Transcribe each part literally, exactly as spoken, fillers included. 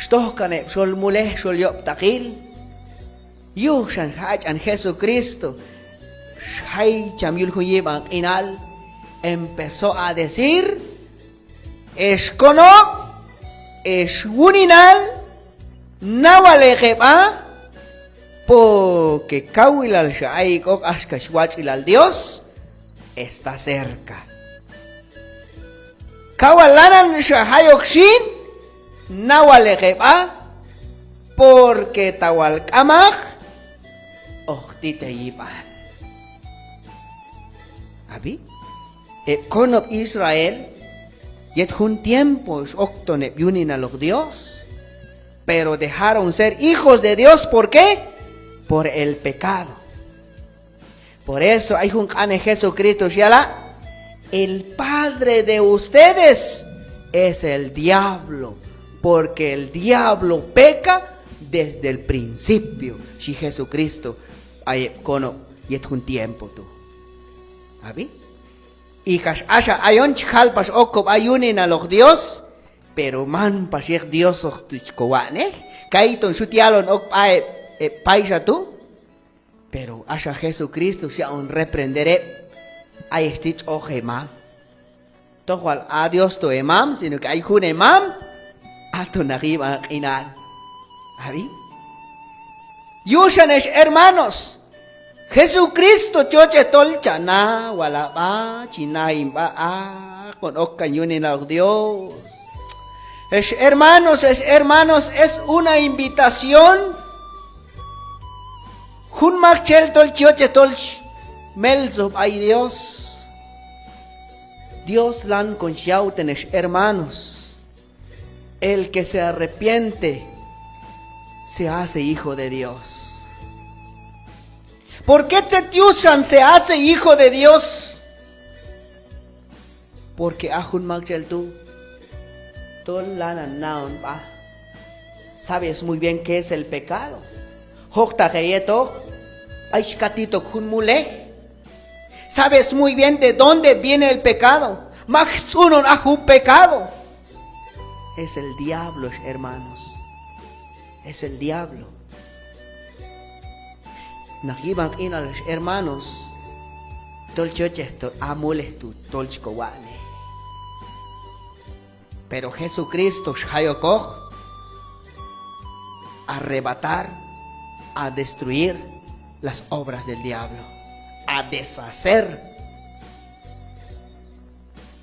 Xtoj kan heb' xol mulej, xol yob'taqil. Yuj xan jach'an Jesucristo xjay cham yul jun yib'an q'inal, empezó a decir: Ex konob', ex wuninal, nawalej heb'a, porque kawilal xa ayik'oq axka swatx'ilal Dios, está cerca. Kaw wal lanan xa jay ok xin, nawalej heb'a, porque ta wal k'amaq hoq tit heyib'an. Ab'i? Heb' konob' Israel yet jun tiempo x'okton heb' yuninaloq Dios, pero dejaron ser hijos de Dios. ¿Por qué? Por el pecado. Por eso ay jun q'anej Jesucristo xyala': El padre de ustedes es el diablo, porque el diablo peca desde el principio, xhi Jesucristo b'ay heb' konob' yet jun tiempo tu'. Ab'i? Y kax axa ayon chi jal pax ok kob'a yuninaloq Dios, pero man pax yet Diosoq tu' chi kowatx'nej. Kayton xyut yalon ok sb'a heb', heb' payxa tu'. Pero axa Jesucristo xyaq'on reprender heb': Ayex ti' tx'oq hemam. Toj wal a Dios to hemam, sino que ay jun hemam, aton naq yib'an q'inal. Ab'i? Yuxan ex hermanos, Jesucristo chi yochej tol cha na wal ha b'a, chi na hin b'a, aq'on ok kan yuninaloq Dios. Ex hermanos, ex hermanos, es una invitación. Jun maktxel tol chi yochej tol chi meltzoj b'ay Dios, Dios lanan kon chi yawten ex hermanos. El que se arrepiente se hace hijo de Dios. ¿Por qué tzet yuxan se hace hijo de Dios? Porque a jun maktxel tu' tol lanan naon sb'a. Sabes muy bien qué es el pecado. Jojtaq heyetoq b'ay chi katitoq jun mulej. Sabes muy bien de dónde viene el pecado. Mak stz'unon a jun pecado. Es el diablo, hermanos. Es el diablo. Naq yib'an q'inal, ex hermanos, tol chi yochej tol a mulej tu' tol chi kowatx'nej. Pero Jesucristo xjay okoq a arrebatar, a destruir las obras del diablo, a deshacer.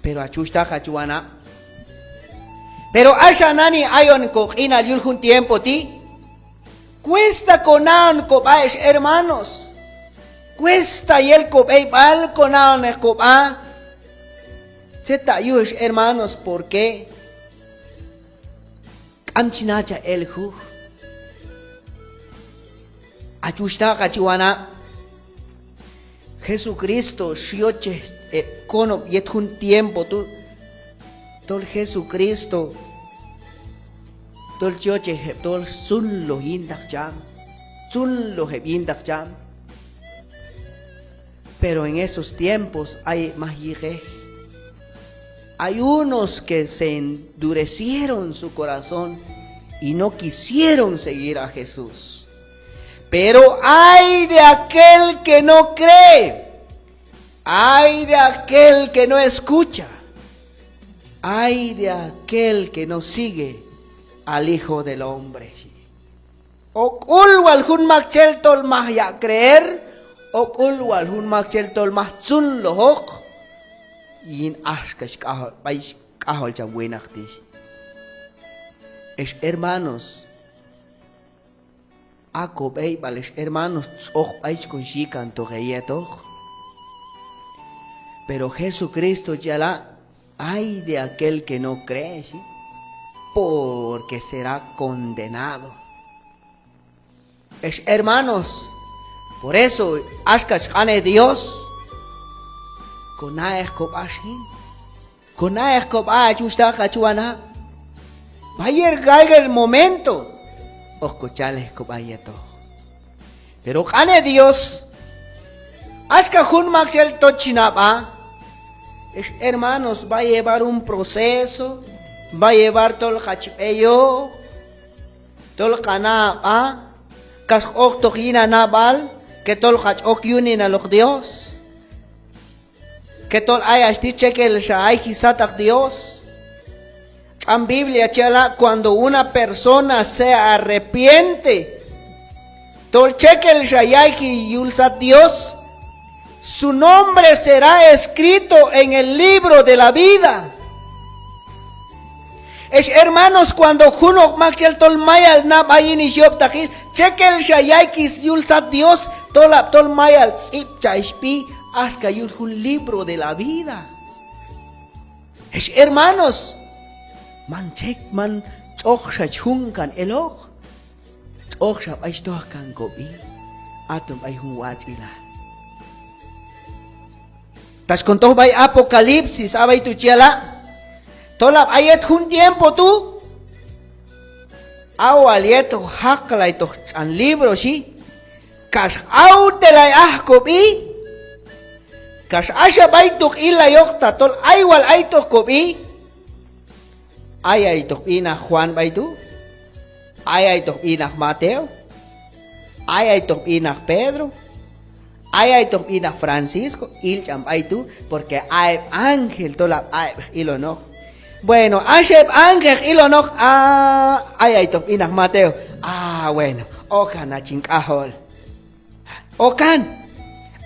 Pero hach wuxhtaq, hach wanab', pero axa nani ayon koq'inal yul jun tiempo ti', cuesta konaon kob'a, ex hermanos. Cuesta yel kob'eyb'al, konaonej kob'a. Tzet ta' yuj, ex hermanos, ¿por qué? K'am chi nachaj el juj. Hach wuxhtaq, hach wanab', Jesucristo xyochej heb' konob' yet jun tiempo tu', tol Jesucristo tol chi yochej heb' tol tzunloj yintaq cham, tzunloj heb' yintaq cham. Pero en esos tiempos ay heb' maj yiqej. Hay unos que se endurecieron su corazón y no quisieron seguir a Jesús. Pero ay de aquel que no cree, ay de aquel que no escucha, ay de aquel que no sigue al Hijo del Hombre. Hoq ul wal jun maktxel tol maj yaq' creer, hoq ul wal jun maktxel tol maj tzunlojoq yin axka sk'ajol, b'ay sk'ajol cham winaq ti'. Ex hermanos, a kob'eyb'al, ex hermanos, tx'oq b'ay chi kon xhi kantoq heyetoq. Pero Jesucristo chi yala': Ay de aquel que no cree, ¿sí? Porque será condenado. Ex hermanos, por eso axka sq'anej Dios, kona'ej kob'a xin, kona'ej kob'a, hach wuxhtaq, hach wanab'. Va a llegar el momento, hoq kochalej kob'a yetoq. Pero q'anej Dios, axka jun maktxel tol chi na sb'a, ex hermanos, va a llevar un proceso, va a llevar tol hoq hach b'eyoq, tol hoq hana hab'a, kax hoq oktoq yin hanab'al, que tol hoqach ok yuninaloq Dios, que tol hayach ti' txekel xa ayji sataq Dios. Tx'an Biblia chi yala': cuando una persona se arrepiente, tol txekel xa yayji yul sat Dios, su nombre será escrito en el libro de la vida. Ex hermanos, cuando junoq maktxel tol mayal na b'a yin ix yob'taqil, txekel xa yayji yul sat Dios, tolab' tol mayal tz'ib'chaj ix b'i axka yul jun libro de la vida. Ex hermanos, man txek, man tx'oqxa chi jun kan eloq, tx'oqxa b'ay chi toj kan kob'i, haton b'ay jun watx'ilal. Ta chi kon toj b'ay Apocalipsis, a b'ay tu' chi yala', tolab' a yet jun tiempo tu', a wal yet hoq jaqlaytoq tx'an libro xhi, kax awtelay aj kob'i, kax axa b'ay tu' hoq illayoq tatol ay wal aytoq kob'i. Ayaytoq b'i naq Juan b'ay tu', ayaytoq b'i naq Mateo, ayaytoq b'i naq Pedro, ayaytoq b'i naq Francisco, il ch'an b'ay tu', porque a heb' ángel tolab' a heb' hoq ilonoq. Bueno, axa heb' ángel hoq ilonoq, a, ayaytoq b'i naq Mateo, a, bueno, okan hach hin k'ajol. Okan.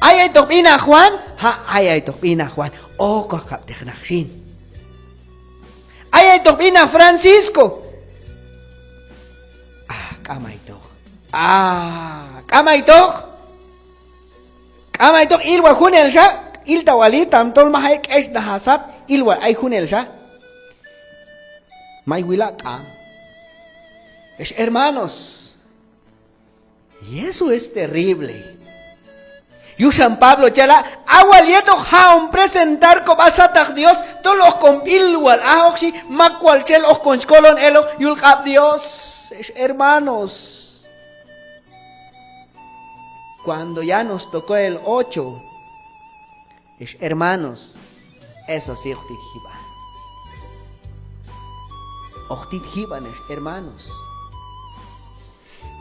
Ayaytoq b'i naq Juan, ha, ayaytoq b'i naq Juan, okoqab'teq naq xin. Ayaytoq b'i naq Francisco, a, k'am aytoq. A, k'am aytoq. K'am aytoq, il wal junelxa, ilta wali, tam tol maj ay k'exnaj ha sat, il wal ay junelxa. May wila', k'am. Ex hermanos, y eso es terrible. Yuxan Pablo chi yala', a wal yet hoq ja'on presentar kob'a sataq Dios, tol hoq kon b'il wal ajoq xhi, mak wal txel hoq kon chi kolon eloq yul q'ab' Dios. Ex hermanos, cuando ya nos tocó el ocho, ex hermanos, eso sí, hoq tit jib'an. Hoq tit jib'an, ex hermanos.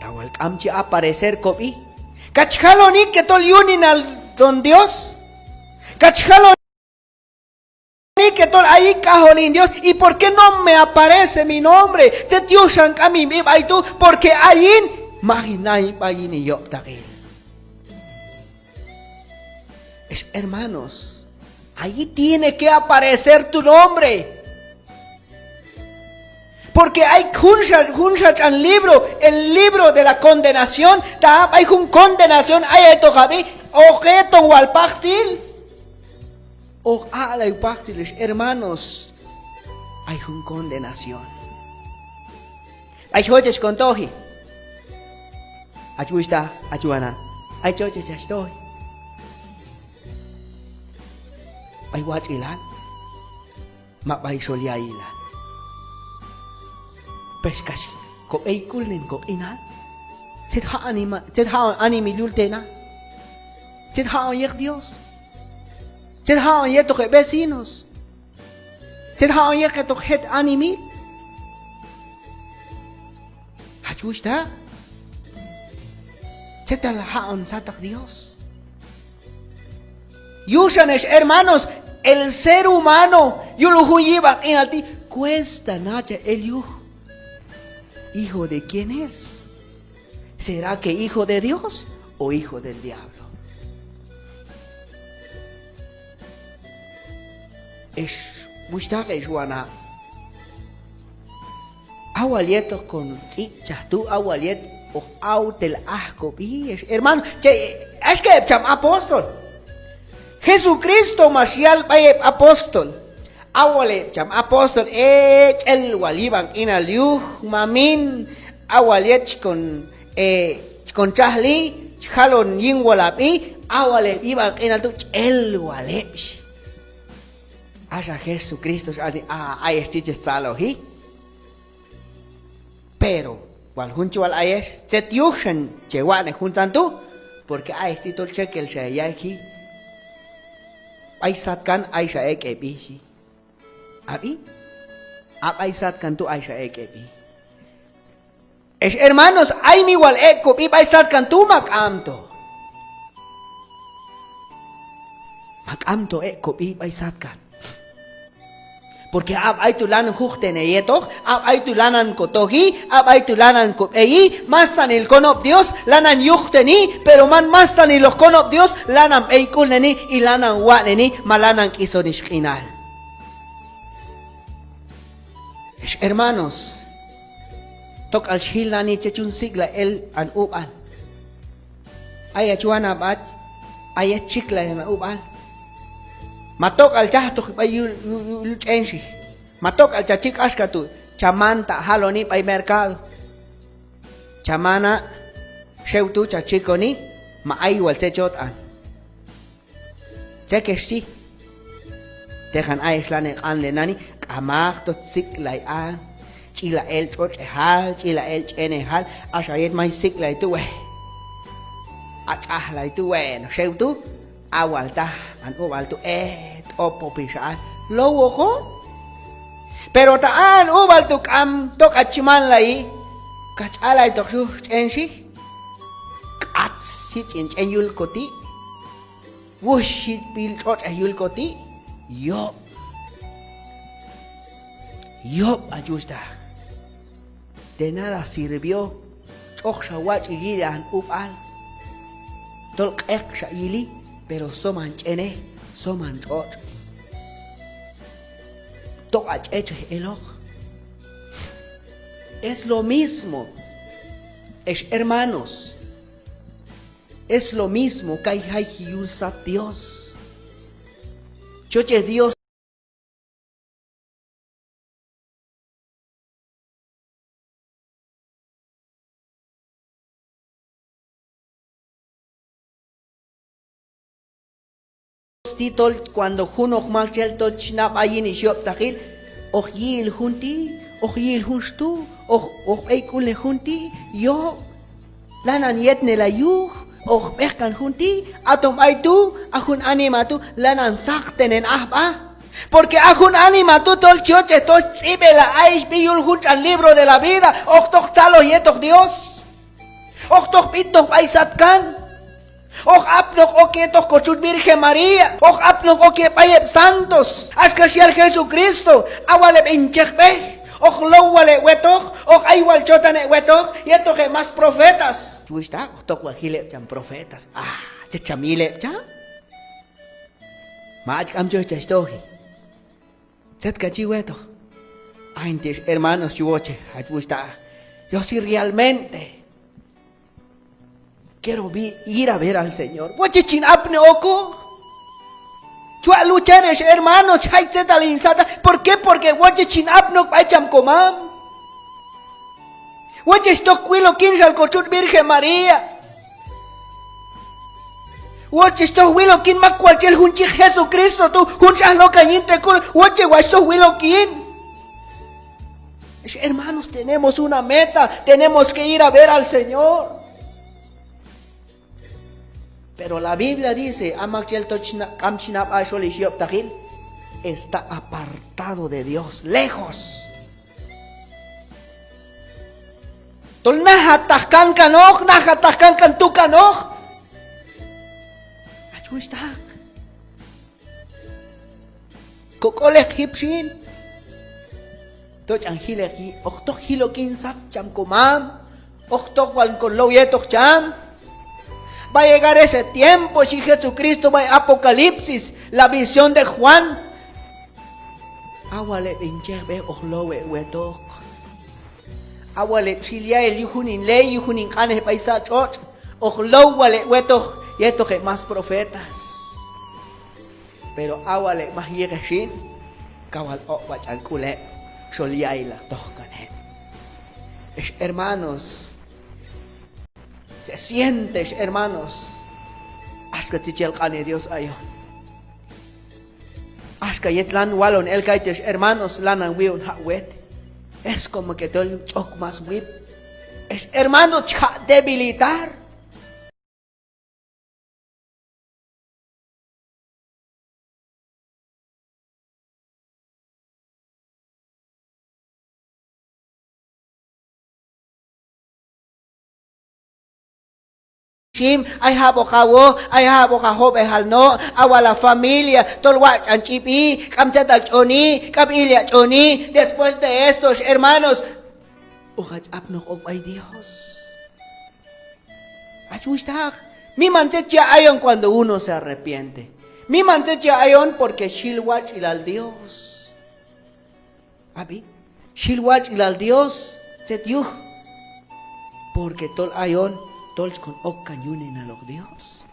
Ta wal k'am chi aparecer kob'i, kach jaloni que tol yuninal ton Dios, kach jaloni que tol ayin k'ajol hin Dios, ¿y por qué no me aparece mi nombre? Tzet yuxan k'am hin b'i b'ay tu', porque ayin maj hin na hin b'a yin hin yob'taqil. Ex hermanos, allí tiene que aparecer tu nombre. Porque ay junxa, junxa tx'an libro, el libro de la condenación, ta b'ay jun condenación ayaytoq ab'i, hoq heton wal pajtzil. Hoq aq'lay pajtzil, ex hermanos, ay jun condenación. Ay chi jochej chi kon toji. Hach wuxhtaq, hach wanab', ay chi jochej chi hach toji. B'ay watx'ilal ma b'ay xol ya'ilal. Pex kax kob'eyk'ulnen koq'inal. Tzet ja'on anima, tzet ja'on animahil yul te' na. Tzet ja'on yet Dios. Tzet ja'on yetoq heb' vecinos. Tzet ja'on yetoq jet animahil. Hach wuxhtaq, tzetal ja'on sataq Dios. Yuxan ex hermanos, el ser humano yul jun yib'an q'inal ti' cuesta nachaj el yuj. ¿Hijo de quién es? ¿Será que hijo de Dios o hijo del diablo? Ex wuxhtaq, ex wanab', a wal yet hoq kon tz'ib'chaj tu', a wal yet hoq awtel aj kob'i, ex hermano. Che, axka heb' cham apóstol. Jesucristo max yal b'ay heb' apóstol. A wal heb' cham apóstol, e, ch'el wal yib'an q'inal yuj, mamin, a wal yet chi kon, e, chi kon txajli, chi jalon yin wal hab'i, a wal heb' yib'an q'inal tu' ch'el wal heb', xhi. Axa Jesucristo x'alni, a, ayex ti' chex tzaloji. Pero wal jun chi wal ayex, tzet yuj xan che watx'nej juntzan tu', porque ayex ti' tol txekel xa heyayji. B'ay satkan ayxa ek' heb'i, xhi. Ab'i, a b'ay satkan tu' ayxa ek' heb'i. Ex hermanos, ay mi wal ek' kob'i b'ay satkan tu' ma k'amto. Ma k'amto ek' kob'i b'ay satkan. Porque a b'ay tu' lanan juqteni yetoq, a b'ay tu' lanan kotoji, a b'ay tu' lanan kob'eyi, masanil konob' Dios lanan yuqteni, pero man masaniloq konob' Dios lanan b'eyk'ulneni, y lanan watx'neni, ma lanan k'isoni ix q'inal. Ex hermanos, tok'al chi jil nani tzet chun sik'lay el an ub'al. Ay ach wanab' ach, ay ach chiklay an ub'al. Ma tok'al chajtoq b'ay yul, yul, yul, yul ch'enxi. Ma tok'al cha chik axka tu' cha manta' jaloni b'ay mercado. Cha mana', xew tu' cha chikoni, ma ay wal tzet chot an. Tzet kex chi. Teqan ayex lanan q'anlen nani, k'amaq, toj sik'lay an, ch'ila' el tx'otx'ejal, ch'ila' el ch'enejal, axa yet may sik'lay tu' we, a tx'ajlay tu' we, no xew tu', a wal taj an ub'al tu', e, t'opopixa an, lowoqo. Pero ta a an ub'al tu' k'am, tok'al chi manlayi, kax ch'alaytoq yuj ch'enxi, k'atz xhi ch'en ch'en yul koti'. Wuxhib'il tx'otx'ej yul koti', yob'. Yob' ach wuxhtaq. De nada sirvió. Tx'oqxa watx'il yili an ub'al. Tol q'eqxa yili, pero soman ch'enej, soman tx'otx'. Tok'al ch'echej eloq. Es lo mismo, ex hermanos. Es lo mismo, kay jayji yul sat Dios. Chochej Dios ti tol cuando junoq maktxel tol chi na b'a yin ix yob'taqil, hoq yi'el jun ti', hoq yi'el junxa tu', hoq, hoq b'eyk'ulnej jun ti', yob'. Lanan yetnelay yuj, hoq b'eqkan jun ti', aton b'ay tu', a jun anima tu', lanan saqtenen aj b'a. Porque a jun anima tu' tol chi yochej tol tz'ib'elay ayex sb'i yul jun tx'an libro de la vida, hoq toj tzaloj yetoq Dios. Hoq toj b'itnoq b'ay satkan. Hoq apnoq ok yetoq kotxutx Virgen María. Hoq apnoq ok yet b'ay heb' santos. Axka xyal Jesucristo, a wal heb' hin chejb'ej. Hoq low wal heb' wetoq, hoq ay wal chotan heb' wetoq, yetoq heb' más profetas. Wuxhtaq, hoq toj wal jil heb' cham profetas. Ah, tzet cham yil heb' cham. Ma ach k'am choj chach toji. Tzet ka chi wetoq. Ayin ti' ex hermanos chi wochej, ach wuxhtaq. Yo sí realmente quiero vi-, ir a ver al Señor. Wochej chin apni okoq. Chwa' luchar ex hermanos, chi jay tzetal hin sataq. ¿Por qué? Porque wochej chin apni ok b'ay cham komam. Wochej toj wil ok yin xal kotxutx Virgen María. Wochej toj wil ok yin mak wal chi el jun chi yiq Jesucristo tu', jun x'aj lokan yin te' k'ul, wochej watx' toj wil ok yin. Ex hermanos, tenemos una meta, tenemos que ir a ver al Señor. Pero la Biblia dice, a maktxel tol chi na-, k'am chi na b'a xol ix yob'taqil, está apartado de Dios, lejos. Tol najataq kankanoq, najataq kankan tukanoq. Ach wuxhtaq. Kok'oleq jip xin. Tol ch'an jileq yi-, hoq toj jil ok yin sat cham komam. Hoq toj wal kolow yetoq cham. Va a llegar ese tiempo, xhi Jesucristo b'ay Apocalipsis, la visión de Juan. A wal heb' hin chejb'ej hoq low heb' wetoq. A wal heb' x'il ya'il yuj jun hin ley, yuj jun hin q'anej b'ay sat tx'otx', hoq low wal heb' wetoq yetoq heb' más profetas. Pero a wal heb' maj yiqej xin, kaw wal oq'b'al ch'an k'ul heb', xol ya'ilal tojkan heb'. Ex hermanos, se siente, ex hermanos, axka tzet chi yal q'anej Dios ayon. Axka yet lan walon el kaytu' ex hermanos, lanan wi'on jab' wet. Es como que tol ch'ok más wip. Ex hermanos, chi jaq' debilitar. Tim, ay jab'oq a woj, ay jab'oq a job'ejal no', a wal a familia tol watx' ch'an ch'ib'i, k'am tzetal tx'oni, k'am ilya' tx'oni. Después de esto, ex hermanos, hoq hach apnoq ok b'ay Dios. Hach wuxhtaq, miman tzet chi ayon cuando uno se arrepiente. Miman tzet chi ayon porque xjil watx'ilal Dios. Ab'i, xjil watx'ilal Dios tzet yuj. Porque tol ayon tol chi kon okkan yuninaloq Dios.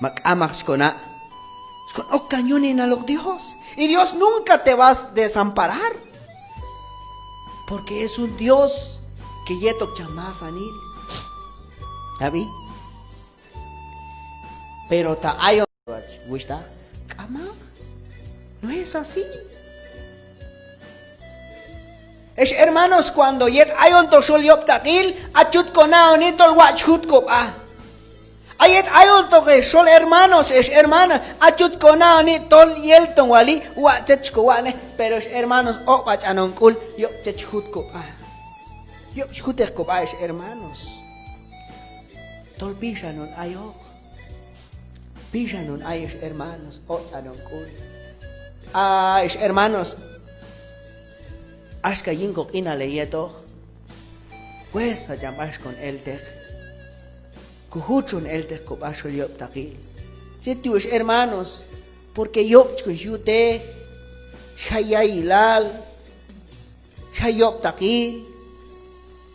Ma k'amaq chi kona', chi kon okkan yuninaloq Dios. Y Dios nunca te va a desamparar. Porque es un Dios que yet ok cham masanil. Ab'i. Pero ta ayon, wuxhtaq, k'amaq. No es así. Ex hermanos, cuando yet ayontoq xol yob'taqil, a chut kona'oni tol watx' chi jut kob'a. A yet ayontoq ex xol hermanos, ex hermana, a chut kona'oni tol yelton wali watx' tzet chi kowatx'nej, pero ex hermanos, oq'b'ach'an on k'ul yob' tzet chi jut kob'a. Yob' chi jutej kob'a ex hermanos. Tol pixan on ayoq. Pixan on ay ex hermanos, otz'an on k'ul. A ex hermanos, axka yin koq'inal heyetoq, cuesta cham b'ay xkon elteq. Kojutxon elteq kob'a xol yob'taqil. Tzet yuj ex hermanos, porque yob' chi kon xyutej, xjay yayilal, xjay yob'taqil,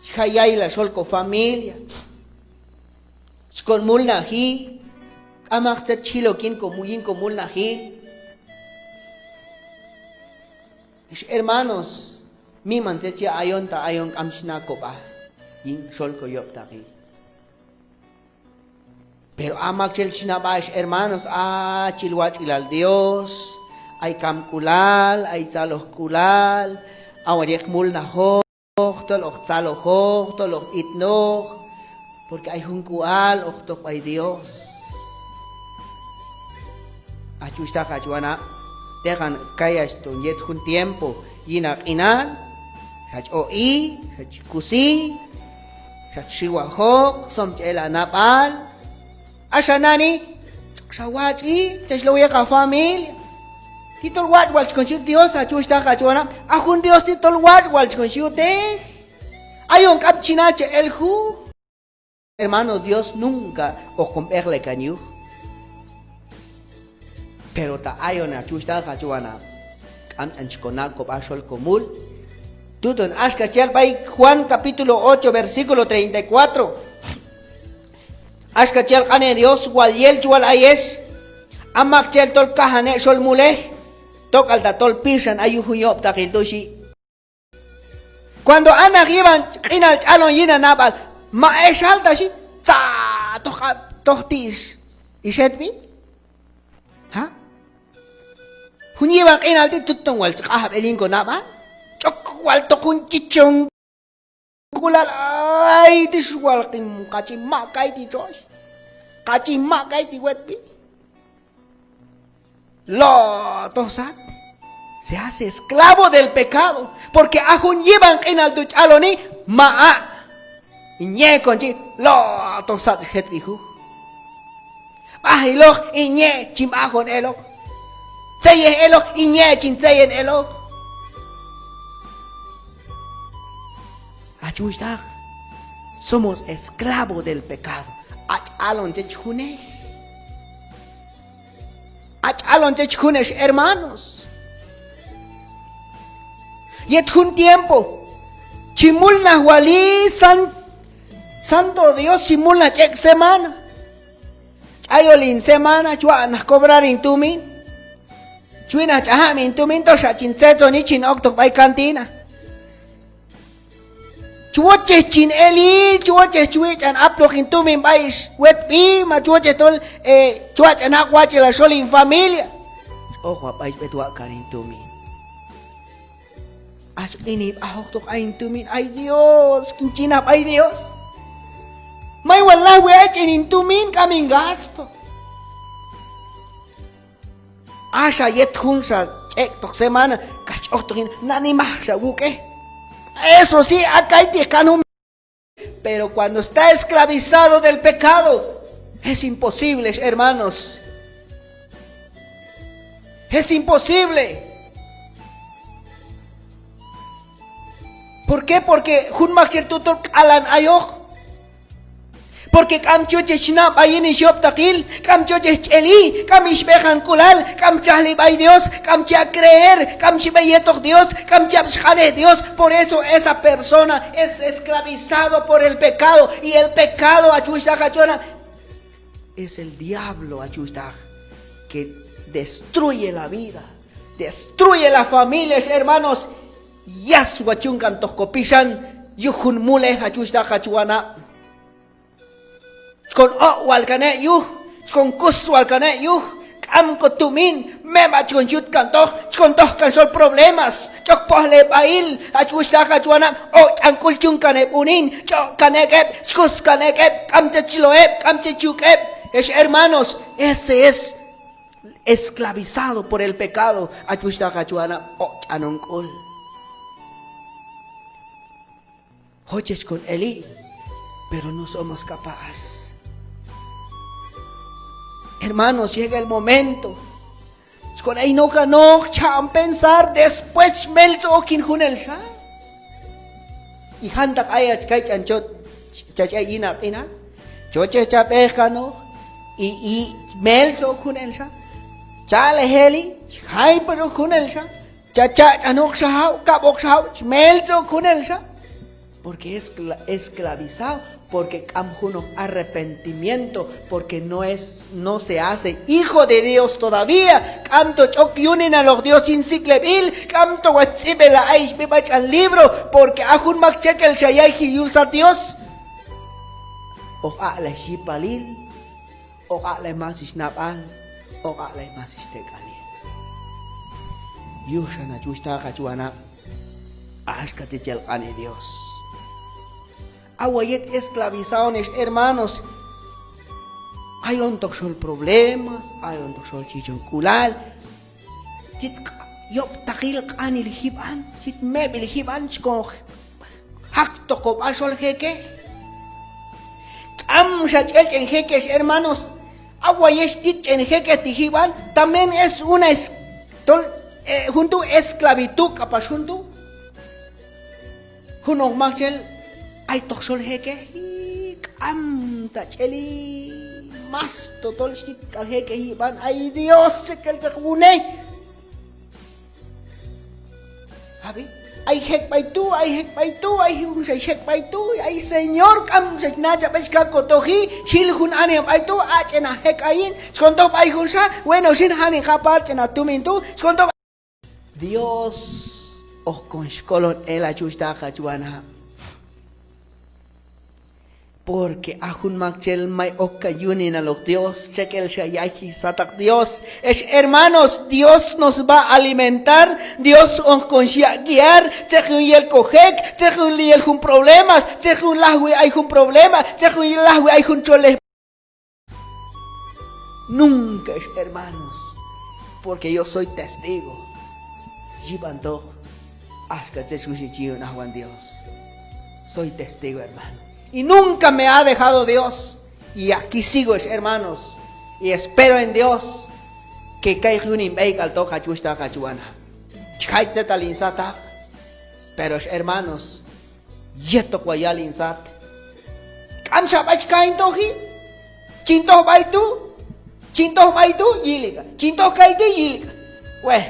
xjay yayilal xol kofamilia. Chi kon mulnaji, k'amaq tzet chi jil ok yin ko, yin komulnajil. Ex hermanos, miman tzet chi ayon ta ayon k'am chi na' kob'a yin xol koyob'taqil. Pero a maktxel chi na' b'a ex hermanos, a chil watx'ilal Dios, ay kamk'ulal, ay tzalojk'ulal, a wal yet mulnajoq tol hoq tzalojoq, tol hoq b'itnoq, porque ay jun k'ual hoq toq b'ay Dios. Hach wuxhtaq, hach wanab', teqan kay hach ton yet jun tiempo yin haq'inal, xach oq'i, xach kusi, xach xiwajoq, somchaj el hanab'al. Axa nani, xa watx'i, chex low yek hafamilia. Ti tol watx' wal chi kon xyut Dios, hach wuxhtaq, hach wanab'. A jun Dios ti tol watx' wal chi kon xyutej. Ayon k'am chi nachaj el juj. Hermano, Dios nunca hoq kon b'eqlay kan yuj. Pero ta ayon, hach wuxhtaq, hach wanab', k'am ch'an chi kona' kob'a xol komul. Tuton axka chi yal b'ay Juan capítulo ocho, versículo treinta y cuatro. Axka chi yal q'anej Dios: Wal yel chi wal ayex, a maktxel tol kajan ek' xol mulej, tok'al tatol pixan ay yuj jun yob'taqil tu', xhi. Cuando a naq yib'an q'inal ch'alon yin hanab'al, ma ex alta, xhi, tzatoj q'ab' toj ti' ix, ix etb'i. Ha? Jun yib'an q'inal ti' tuton wal chi q'anjab' el yin konab'al. Ch'ok wal toq jun chichon k'ulal, ay, tix wal q'in, kach hin ma' kayti' txox, kach hin ma' kayti' wetb'i. Lo' toj sat. Se hace esclavo del pecado. Porque a jun yib'an q'inal tu' ch'aloni, ma a' hin ye' kon chi, lo' toj sat jetb'i juj. B'ajiloq hin ye' chin b'ajon eloq. Tzeyej eloq hin ye' chin tzeyen eloq. Hach wuxhtaq, somos esclavo del pecado. Hach alon tzet chi junej. Hach alon tzet chi junej, hermanos. Yet jun tiempo chi mulnaj wali san-, Santo Dios, chi mulnaj ch'ek' semana. Ch'ayol hin semana, chi waq' naq cobrar hin tumin. Chi wi' naq ch'ajab' hin tumin, toxa chin tzetzoni chin oktoq b'ay cantina. Chi wochej chin eli, chi wochej chi wi' ch'an apnoq hin tumin b'ay ix wetb'i, ma chi wochej tol, eh, chi wa' ch'an aq' watx'ilal xol hin familia. Chi oj wab' b'ay b'et waq'kan hin tumin. Ax q'inib'aj oktoq ay hin tumin, ay Dios, kin chi naj b'ay Dios. May wal lajwi ay ch'en hin tumin, k'am hin gasto. Axa yet junxa ch'ek'toq semana, kax chi oktoq hin, nani majxa wuk'ej. Eso sí, a kayti' kan jun Pero cuando está esclavizado del pecado, es imposible, hermanos. Es imposible. ¿Por qué? Porque jun maktxel tu' tol k'alan ayoq. Porque k'am chi yochej chi na' b'ay yin ix yob'taqil, k'am chi yochej chi eli, k'am ix b'eqan k'ulal, k'am chi ajli b'ay Dios, k'am chi yaq' creer, k'am chi b'ey yetoq Dios, k'am chi yab' sq'anej Dios. Por eso esa persona es esclavizado por el pecado. Y el pecado, hach wuxhtaq, hach wanab', es el diablo, hach wuxhtaq, que destruye la vida, destruye la familia, hermanos. Yaswa chi yun kantoq ko pixan yuj jun mulej, hach wuxhtaq, hach wanab'. Chi kon oq' wal kan heb' yuj, chi kon kus wal kan heb' yuj, k'am ko tumin, meb'a' chi kon yut kantoq, chi kon toj kan xol problemas, ch'ok pojleb'ahil, hach wuxhtaq, hach wanab', oq' ch'an k'ul chi yun kan heb' unin, ch'oq' kan ek' heb', chi kus kan ek' heb', k'am tzet chi lo heb', k'am tzet chi yuk' heb'. Ex hermanos, ese es esclavizado por el pecado, hach wuxhtaq, hach wanab', oq' ch'an on k'ul. Jochej chi kon eli, pero no somos capaz. Hermanos, llega el momento. Chi kon ay nokanoq, cha'on pensar, después chi meltzoj ok yin junelxa. Y jantaq ayach kay ch'an chot, chach ay yin ha q'inal. Chochej cha b'eqkanoq, y, y meltzoj ok junelxa. Chalej eli, jay pax ok junelxa. Cha chach'anoqxa jab', kab'oqxa jab', chi meltzoj ok junelxa. Porque es escla-, esclavizado, porque k'am junoq arrepentimiento, porque no es, no se hace hijo de Dios todavía. K'amto ch'ok yuninaloq Dios yin sik'leb'il, k'amto watx' tz'ib'elay ay ix b'i b'ay tx'an libro, porque a jun mak txekel xa yayji yul sat Dios. Hoq aq'lay yipalil, hoq aq'lay mas ix nab'al, hoq aq'lay mas ix tek'anil. Yuxan hach wuxhtaq, hach wanab', axka tzet chi yal q'anej Dios. A wal yet esclavizado on ex hermanos, ayontoq xol problemas, ayontoq xol chichonk'ulal, tit yob'taqil q'anil jib'an, tit meb'il jib'an, chi kon jaktoq ko b'a xol jekej. K'amxa ch'el ch'en jekej ex hermanos. A wal yet tit ch'en jekej ti' jib'an, también es una es-, tol, eh, jun tu' esclavitud k'apax jun tu'. Junoq maktxel aytoq xol jekej, k'amta ch'eli, mas totol xtit k'al jekej yib'an, ay Dios, txekel tzet wunej. Ab'i, ay jek' b'ay tu', ay jek' b'ay tu', ay junxa jek' b'ay tu', ay Señor, k'amxa nachaj b'ay xka kotoji, xjil jun anima b'ay tu', a ch'en a jek' ayin, xkontoj b'ay junxa, bueno, xin janin jab'al ch'en a tumin tu', xkontoj b'ay Dios hoq kon xkolon el hach wuxhtaq, hach wanab'. Porque a jun maktxel may okkan yuninaloq Dios, txekel xa yayji sataq Dios. Ex hermanos, Dios nos va a alimentar, Dios hoq kon xyaq' guiar, tzet jun yel ko jek', tzet jun yel jun problemas, tzet jun lajwi ay jun problema, tzet jun lajwi ay jun txolej. Nunca, ex hermanos, porque yo soy testigo. Yib'antoq axka tzet xwixi chi yun ajwan Dios. Soy testigo, hermano. Y nunca me ha dejado Dios. Y aquí sigo, ex hermanos. Y espero en Dios que kay yunin b'eyk'altoq, hach wuxhtaq, hach wanab'. Chi jay tzetal hin sataq. Pero, ex hermanos, yetoq wal yal hin sat, k'amxa b'ay chi kay hin toji. Chin toj b'ay tu', chin toj b'ay tu', yili k'a. Chin toj kayti', yili k'a. Wej,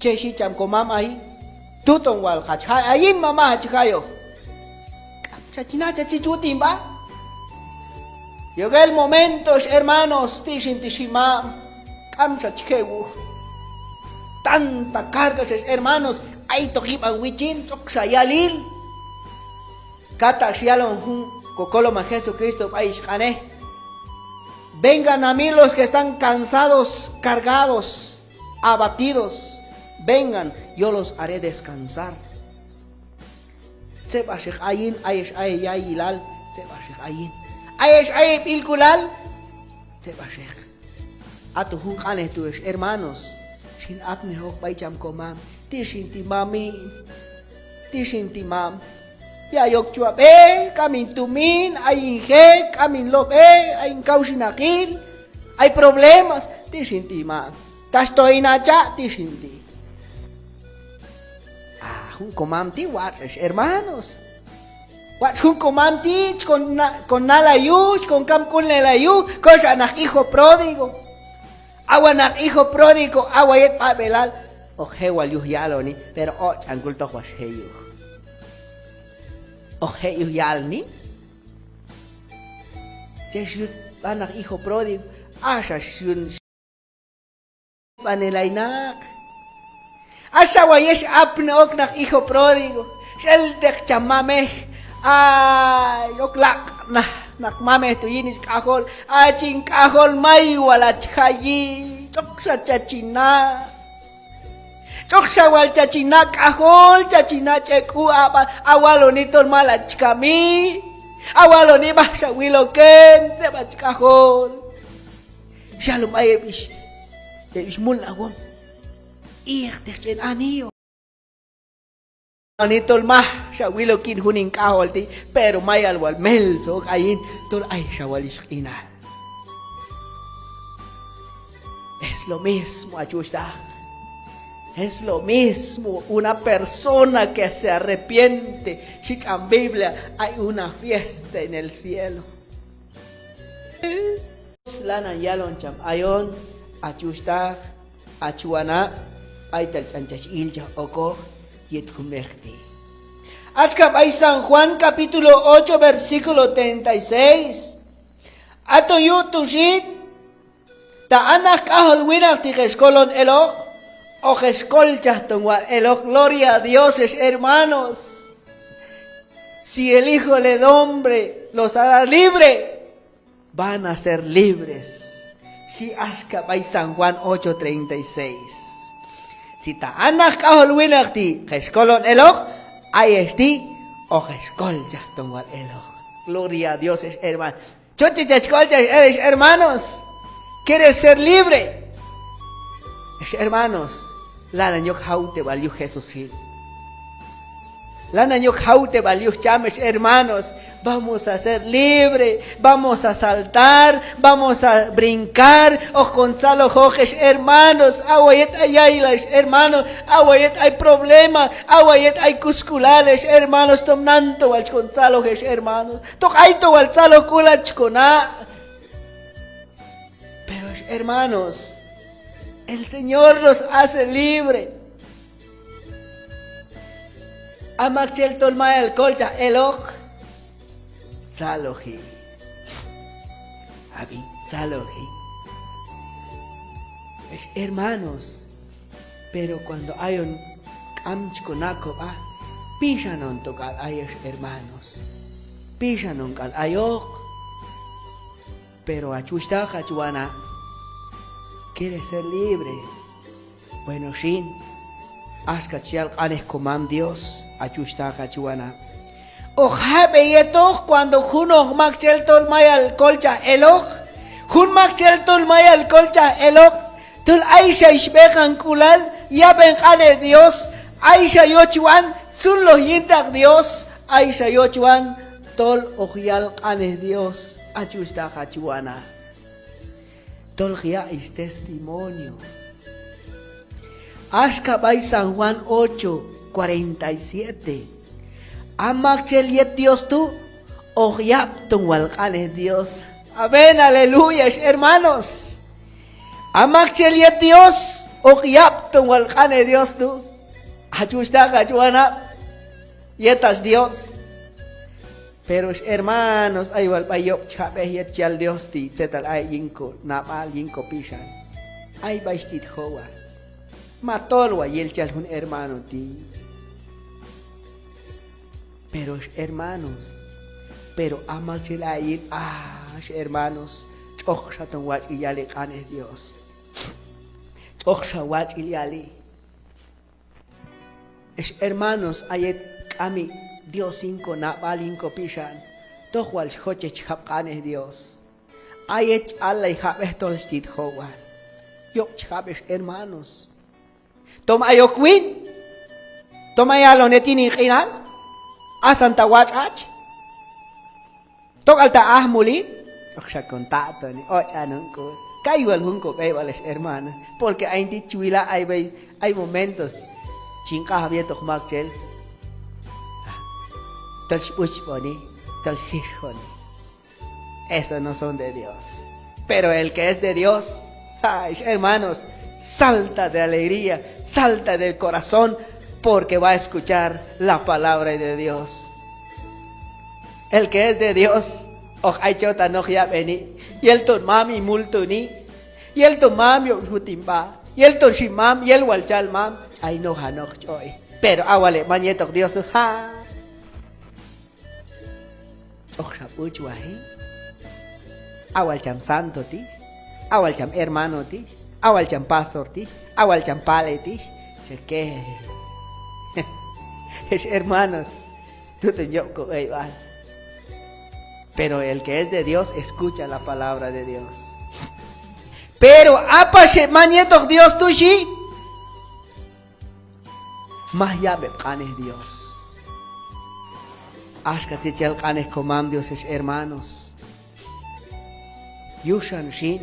che xhi cham komam ayi, tuton wal hach jay ayin, mamá, hach jayoq. K'amxa chi nachaj chi chut hin b'a. Llegó el momento, ex hermanos, ti' xin, ti' xin mam, k'amxa chi je' wuj. Tanta carga, ex hermanos, aytoq yib'an wichin, tx'oqxa yalil. Kata' xyalon jun kokolomal Jesucristo b'ay ix q'anej: Vengan a mí los que están cansados, cargados, abatidos, vengan, yo los haré descansar. Tzeb'axeq ayin, ayex ay heyayilal, tzeb'axeq ayin. Ayex ay heb'ilk'ulal, tzeb'axeq. Aton jun q'anej tu', ex hermanos, xin apnejoq b'ay cham komam, ti' xin, ti' mami, ti' xin, ti' mam. Ya yok chwab'ej, k'am hin tumin, ay hin jek', k'am hin lob'ej, ay hin kawxinaqil, ay problemas. Ti' xin ti' mam. Tax to hin hacha', ti' xin ti'. Ah, jun komam ti' watx' ex hermanos. Watx' jun komam ti' chi kon na-, kon nalay yuj, chi kon kamk'ulnelay yuj, koxa naq hijo pródigo. Awa naq hijo pródigo, awa yet b'ab'elal. Hoq je' wal yuj yaloni, pero o ch'an k'ul toq wal je' yuj. Hoq je' yuj yalni. Chex yut b'a naq hijo pródigo, axa xyun b'anelay naq. Axa wal yex apni ok naq hijo pródigo, x'elteq cham mamej. Ay, ok laq'naj naq mamej tu' yin ix k'ajol. Ach hin k'ajol, may wal ach jayi, tx'oqxa chach hin na'. Tx'oqxa wal chach hin na' k'ajol, chach hin na' ch'ek'u, a b'a, a waloni tol mal ach kami. A waloni b'ajxa wiloken, tzeb'ach k'ajol. Xyalon b'ay heb' ix, heb' ix mulnajwom. Iqteq ch'en anillo. Ani tol majxa wilok yin jun hin k'ajol ti', pero mayal wal meltzoj ok ayin, tol ayxa wal ix q'inal. Es lo mismo, ach wuxhtaq. Es lo mismo una persona que se arrepiente, xhi ch'an Biblia, hay una fiesta en el cielo. Lanan yalon cham ayon, ach wuxhtaq, ach wanab', b'aytal ch'an chach ilchaj okoq yet jun b'eq ti'. Axka b'ay San Juan capítulo ocho, versículo treinta y seis. Aton yuj tu' xin, ta a naq k'ajol winaq ti' hex kolon eloq, hoq hex kolchaj ton wal eloq. Gloria a Dios, hex hermanos. Si el Hijo del Hombre los hará libre, van a ser libres, xhi axka b'ay San Juan ocho treinta y seis. Si ta a naq k'ajol winaq ti' hex kolon eloq, ayex ti' hoq hex kolchaj ton wal eloq. Gloria a Dios, hex hermano. Choche chach kolchaj ex hermanos. ¿Quieres ser libre? Hex hermanos, lanan yok jawteb'al yuj Jesús xin. Lanan yok jawteb'al yuj cham, hex hermanos. Vamos a ser libre, vamos a saltar, vamos a brincar. Hoq kon tzalojoq, hex hermanos. A wal yet ay yayilal, hex hermanos, a wal yet ay problema, a wal yet ay kusk'ulal, hex hermanos, tom nanto wal chi kon tzaloj, hex hermanos. Toq ayto wal tzalojk'ulal chi kona'. Pero hex hermanos, el Señor los hace libre. A maktxel tol mayal kolchaj eloq, tzaloji. Ab'i, tzaloji. Hex hermanos, pero cuando ayon k'am chi kona' kob'a, pixan on tok'al ayex hermanos. Pixan on k'al ayoq. Pero ach wuxhtaq, ach wanab', ¿quieres ser libre? Bueno xin, axka chi yal q'anej komam Dios, ach wuxhtaq, ach wanab'. Hoq jab'e yetoq cuando junoq maktxel tol mayal kolchaj eloq, jun maktxel tol mayal kolchaj eloq, tol ayxa ix b'eqank'ulal yab'en q'anej Dios, ayxa yochwan tzunloj yintaq Dios, ayxa yochwan tol hoq yal q'anej Dios, ach wuxhtaq, ach wanab'. Tol hoq yaq' ix testimonio. Axka b'ay San Juan ocho cuarenta y siete. A maktxel yet Dios tu', hoq yab' ton wal q'anej Dios. Amén, aleluya, hex hermanos. A maktxel yet Dios, hoq yab' ton wal q'anej Dios tu'. Ach wuxhtaq, ach wanab', yet ach Dios. Pero hex hermanos, ay wal b'ay yob' chi jab'ej yet chi yal Dios ti' tzetal ay yin konab'al, yin kopixan. Ay b'ay ix tit jowal. Ma tol wal yel chi yal jun hermano ti'. Pero hex hermanos, pero a maktxel ay yin, ah, hex hermanos, tx'oqxa ton watx'il yali q'anej Dios. Tx'oqxa watx'il yali. Hex hermanos, a yet k'ami Dios yin konab'al, yin kopixan, toj wal chi jochej chi jab' q'anej Dios. A yet chi allay jab'ej tol ix tit jowal. Yob' chi jab'ej, hex hermanos. Tom ay ok win, tom ay alon yet yin hin q'inal. Asan ta watx' hach, tok'al ta ajmuli, hoq xa kon tatoni, hoq ch'an hon k'ul. Kay wal jun kob'eyb'al ex hermano, porque ayin ti' chi wila' ay b'ey, ay momentos chin q'anjab' yetoq maktxel tol chi b'uchb'oni, tol chi jixjoni. Eso no son de Dios. Pero el que es de Dios, ay, hermanos, salta de alegría, salta del corazón, porque va a escuchar la palabra de Dios. El que es de Dios, hoq ay chotanoq yab'eni, yel ton mam hin multuni, yel ton mam yob' xut hin b'a, yel ton xin mam, yel wal chal mam, ch'ay nojanoq ch'oy. Pero a wal heb' man yetoq Dios tu', ha' ch'oqxa b'uchwaji. A wal cham santo ti', a wal cham hermano ti', a wal cham pastor ti', a wal cham pale ti', xhi ke. Ex hermanos, tu' ton yob' kob'eyb'al. Pero el que es de Dios escucha la palabra de Dios. Pero a pax heb' man yetoq Dios tu' xhi, maj yab' heb' q'anej Dios. Axka tzet chi yal q'anej komam Dios, ex hermanos. Yuxan xin,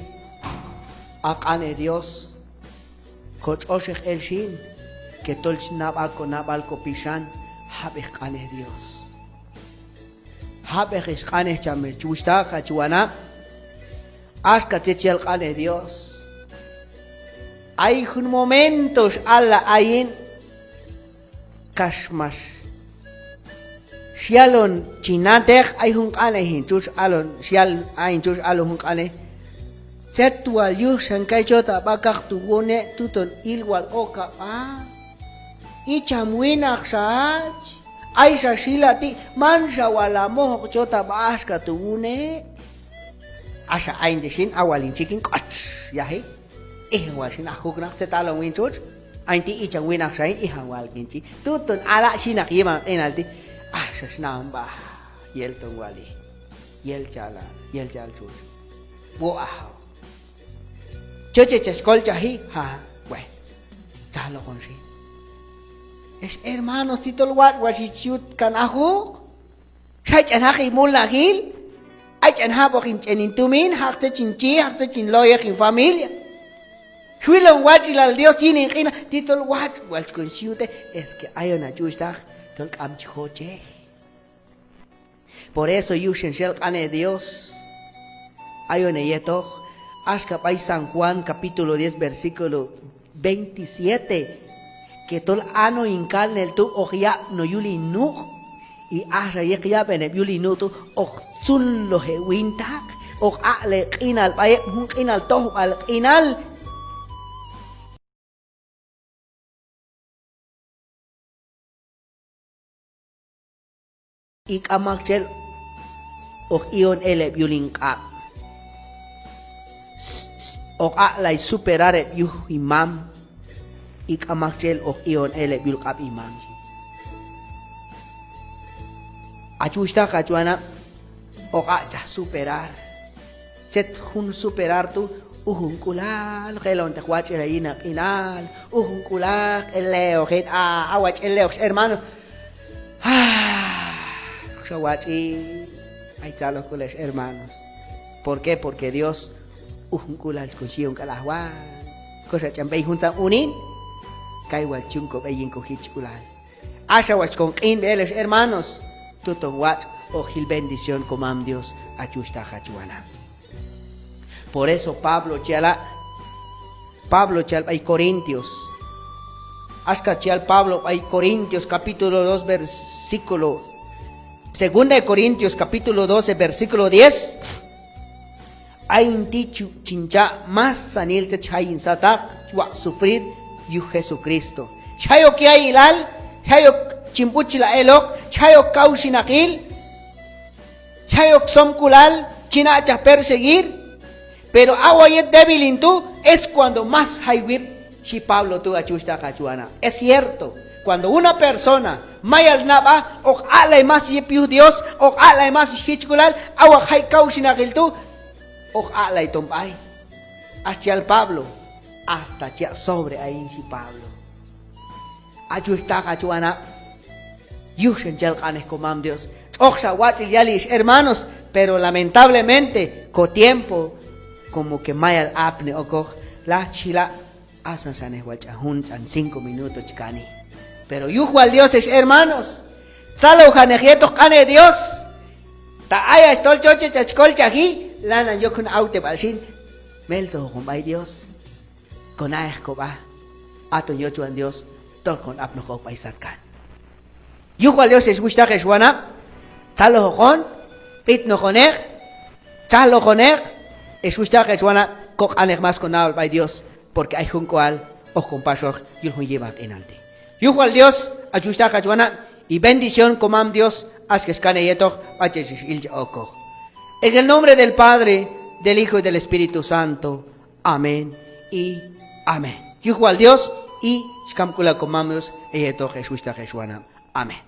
a q'anej Dios kotx'oxej el xin, que tol chi na b'a konab'al kopixan jab'ej q'anej Dios. Jab'ej ex q'anej cham, ex wuxhtaq, hach wanab'. Axka tzet chi yal q'anej Dios. Ay jun momento x'allay ayin, kax max xyalon chi nateq, ay jun q'anej hin txutx alon, xyal ayin txutx alon jun q'anej: Tzet wal yuxan kay chot ha b'a kaqtu' wune', tu' ton il wal ok ha b'a. Icham winaq xa hach, ayxa xila ti', manxa wal ha mojoq chot ha b'a axka tu' wune'. Axa ayin ti' xin, a wal hin txikin k'otx yaji. Ijan wal xin, a juknaq tzet alon win txutx. Ayin ti' icham winaq xa hin, ijan wal kin chi. Tu' ton ala' xhi naq yib'an q'inal ti'. Axa xna'on b'a, yel ton wali, yel chal, yel chal txutx. Wo' ajaw. Choche chach kolchaji, ha, bueno. Tzalojon xin. Ex hermanos, ti tol watx' watx' chi yut kan ajuq. Xay ch'an jaq hin mulnajil, ay ch'an jab'oq hin ch'en hin tumin, jaq tzet chin chi, jaq tzet chin loyeq hin familia. Xwilon watx'ilal Dios yin hin q'inal, ti tol watx' watx' kon chi yute, es que ayon hach wuxhtaq tol k'am chi jochej. Por eso yuxan chi yal q'anej Dios ayon heyetoq, axka b'ay San Juan capítulo diez, versículo veintisiete, que tol a no' hin kalnel tu' hoq yab' no' yul hin nuq', y axa yet yab'en heb' yul hin nuq' tu' hoq tzunloj heb' wintaq, hoq aq'lay q'inal b'ay heb', jun q'inal tojb'al q'inal. Y k'am maktxel hoq i'on el heb' yul hin q'ab'. S-, s-, hoq aq'lay superar heb' yuj hin mam. Y k'am maktxel hoq i'on el heb' yul q'ab' hin mam. Hach wuxhtaq, hach wanab', hoq aq'chaj superar. Tzet jun superar tu'? Ujunk'ulal, hoq elonteq watx'ilal yin ha q'inal, ujunk'ulal, hoq el leoq hin, a, a watx' el leoq ex hermano. Hoq xa watx'i, ay tzalojk'ulal ex hermanos. ¿Por qué? Porque Dios ujunk'ulal chi kon xi'on k'al ajwan. Koxa ch'an b'ey juntzan unin, kay wal chi yun kob'ey yin kojichk'ulal. Axa watx' kon q'inb'i el ex hermanos, tu' ton watx' hoq jil bendición komam Dios, hach wuxhtaq, hach wanab'. Por eso Pablo chi yala', Pablo chi yal b'ay Corintios. Axka chi yal Pablo b'ay Corintios capítulo dos, versículo, Segunda de Corintios capítulo doce, versículo diez. Ayin ti' chu-, chin cha' masanil tzet chi jay hin sataq, chi waq' sufrir yuj Jesucristo. Chi jay ok ya'ilal, chi jay ok chin b'uchlay eloq, chi jay ok kawxinaqil, chi jay ok somk'ulal, chin aq'chaj perseguir. Pero a wal yet débil hin tu', es cuando más jay wip, xhi Pablo tu', hach wuxhtaq, hach wanab'. Es cierto, cuando una persona mayal nab'a, hoq aq'lay más yip yuj Dios, hoq aq'lay más jichk'ulal, a wal jay kawxinaqil tu', hoq aq'lay ton b'ay. Hach chi yal Pablo, hasta chi yaq' sobre ayin, xhi Pablo. Hach wuxhtaq, hach wanab', Yuj xan chi yal q'anej komam Dios. Tx'oqxa watx'il yali ex hermanos, pero lamentablemente ko tiempo como que mayal apni okoq. Laj chi jila', asan xanej wal ch'an jun ch'an cinco minuto chi kani. Pero yuj wal Dios ex hermanos, tzalojanej yetoq q'anej Dios. Ta ay ach tol chochej chach kolchaji, lanan yok jun awteb'al xin. Meltzojoqon b'ay Dios. Ko na'ej kob'a, aton yochwan Dios tol kon apnoq ok b'ay satkan. Yuj wal Dios ex wuxhtaq ex wanab', tzalojoqon, b'itnoqoneq, txajloqoneq, ex wuxhtaq ex wanab', ko q'anej mas ko nab'al b'ay Dios, porque ay jun k'ual hoq kon paxoq yul jun yib'an q'inal ti'. Yuj wal Dios, ach wuxhtaq ach wanab', y bendición komam Dios axka ex kanej yetoq b'ay chex ex ilchaj okoq. En el nombre del Padre, del Hijo y del Espíritu Santo. Amén y amén. Yuj wal Dios, y xkamk'ulal komam Dios heyetoq ex wuxhtaq ex wanab'. Amén.